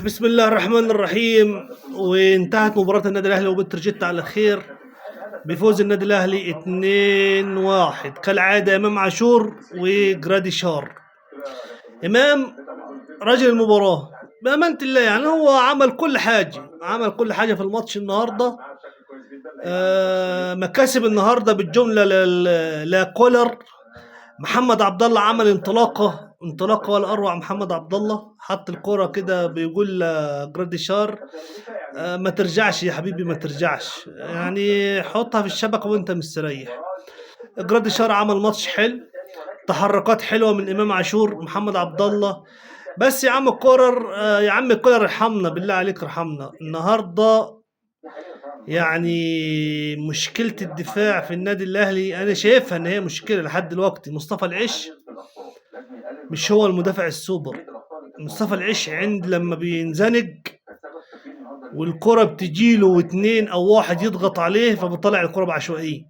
بسم الله الرحمن الرحيم. وانتهت مباراة النادي الأهلي وبتروجيت على خير بفوز النادي الأهلي 2-1 كالعادة. إمام عاشور وجراديشار. إمام رجل المباراة بأمانة الله، يعني هو عمل كل حاجة، عمل كل حاجة في الماتش النهاردة. مكاسب النهاردة بالجملة لكولر. محمد عبد الله عمل انطلاقة، انطلاقة ولا أروع. محمد عبد الله حط الكرة كده بيقول لجراديشار ما ترجعش يا حبيبي، ما ترجعش، يعني حطها في الشبكة وانت مستريح. جراديشار عمل ماتش حلو، تحركات حلوة من إمام عاشور، محمد عبد الله. بس يا عم كولر، يا عم كولر ارحمنا بالله عليك، ارحمنا النهارده. يعني مشكلة الدفاع في النادي الأهلي أنا شايفها إن هي مشكلة لحد دلوقتي. مصطفى العش مش هو المدافع السوبر. مصطفى العش عند لما بينزنج والكرة بتجيله واتنين أو واحد يضغط عليه فبيطلع الكرة بعشوائية،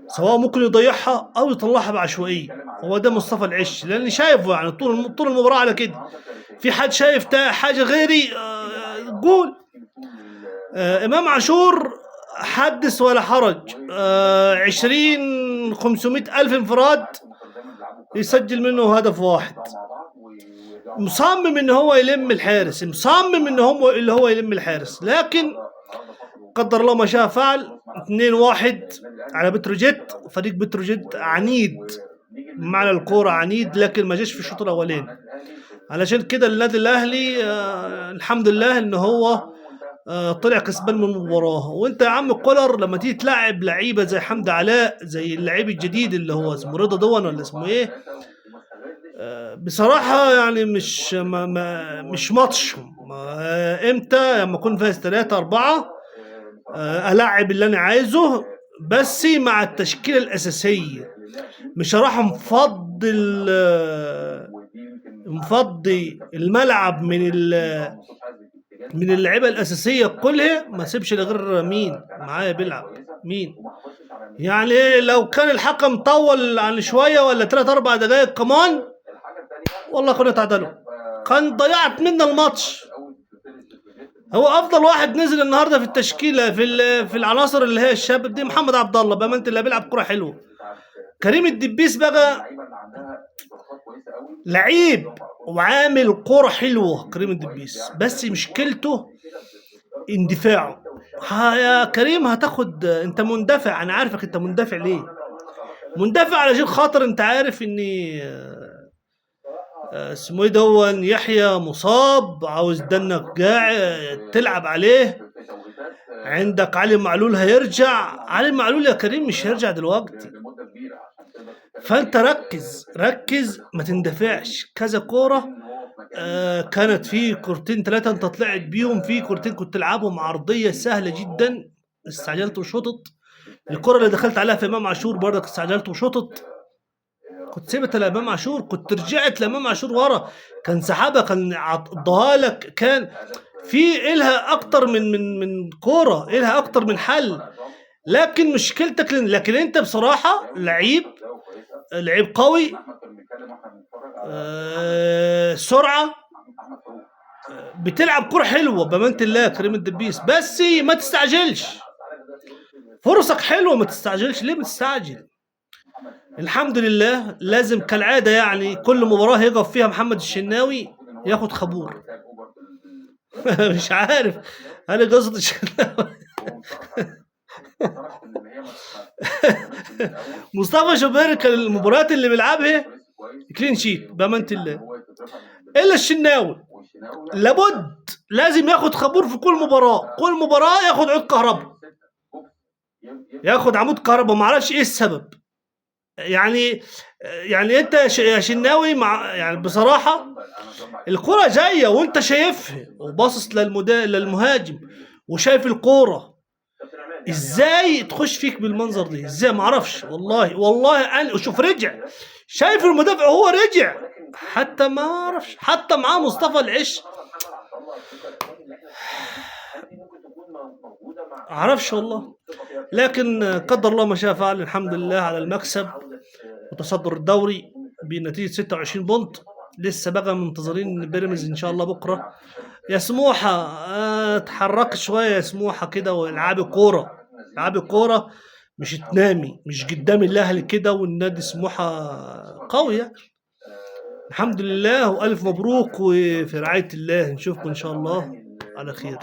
سواء ممكن يضيعها أو يطلعها بعشوائية. هو ده مصطفى العش، لأني شايفه يعني طول المباراة على كده. في حد شايف حاجة غيري؟ قول. إمام عاشور حدث ولا حرج، 20 500 ألف انفراد يسجل منه هدف واحد. مصمم إن هو يلم الحارس، مصمم إن هو اللي هو يلم الحارس، لكن قدر الله ما شاء فعل. 2-1 على بتروجيت. فريق بتروجيت عنيد معنى الكورة، عنيد، لكن ما جاش في الشوط الأولاني. علشان كده النادي الأهلي الحمد لله إن هو طلع كسبان من المباراة. وانت يا عم كولر لما تيجي تلعب لعيبة زي حمدي علاء، زي اللعيب الجديد اللي هو اسمه رضا دون ولا اسمه ايه، بصراحة يعني مش ما ما مش ماتش. امتى لما اكون فايز 3-4، العب اللي انا عايزه، بس مع التشكيلة الأساسية. مش هروح مفضي الملعب من اللعيبة الاساسية كلها، ما سيبش لغير مين معايا بيلعب مين. يعني لو كان الحكم طول عن شوية ولا 3-4 دقائق كمان والله كنا تعادلوا، كان ضيعت منا الماتش. هو افضل واحد نزل النهارده في التشكيلة في العناصر اللي هي الشباب دي محمد عبد الله، بامانه الله بيلعب كره حلوة. كريم الدبيس بقى لعيب وعامل كرة حلوة كريم الدبيس، بس مشكلته اندفاعه. يا كريم هتاخد، انت مندفع، انا عارفك انت مندفع ليه. مندفع علشان خاطر انت عارف ان اسمه ايه دون يحيى مصاب، عاوز دنك قاعد تلعب عليه. عندك علي معلول هيرجع، علي معلول يا كريم مش هيرجع دلوقتي، فانت ركز ركز ما تندفعش. كذا كورة كانت في كورتين 3 انت طلعت بيهم، في كورتين كنت تلعبهم عرضية سهلة جدا، استعجلت وشطت. الكره اللي دخلت عليها في امام عاشور برضك استعجلت وشطت، كنت سيبتها لامام عاشور، كنت رجعت لامام عاشور ورا، كان سحبها، كان اداها لك، كان في الها اكتر من كورة، الها اكتر من حل. لكن مشكلتك، لكن انت بصراحة لعيب، لعيب قوي، سرعة، بتلعب كرة حلوة بأمانة الله كريم الدبيس، بس ما تستعجلش، فرصك حلوة ما تستعجلش. ليه بتستعجل؟ الحمد لله لازم كالعادة يعني كل مباراة يقف فيها محمد الشناوي ياخد خبور. مش عارف هل قصد الشناوي. مصطفى شوبير كان المباريات اللي بيلعبها كلين شيت بأمانة الله، إلا الشناوي لابد لازم ياخد خبور في كل مباراة، كل مباراة ياخد عود كهرباء، ياخد عمود كهرباء، ما اعرفش ايه السبب. يعني انت يا شناوي مع يعني بصراحة الكرة جاية وانت شايفها وباصص للمهاجم وشايف الكورة، ازاي تخش فيك بالمنظر ده؟ ازاي؟ ما اعرفش والله. والله انا شوف رجع شايف المدافع وهو رجع، حتى ما اعرفش، حتى معاه مصطفى العش اعرفش والله. لكن قدر الله ما شاء فعل، الحمد لله على المكسب وتصدر الدوري بنتيجة 26 بونت. لسه بقى منتظرين بيراميدز ان شاء الله بكره. يا سموحه اتحرك شوية يا سموحه كده والعبي كورة، العبي كورة، مش تنامي مش قدام الاهلي كده. والنادي سموحه قوية الحمد لله، والف مبروك، وفي رعاية الله. نشوفكم ان شاء الله على خير.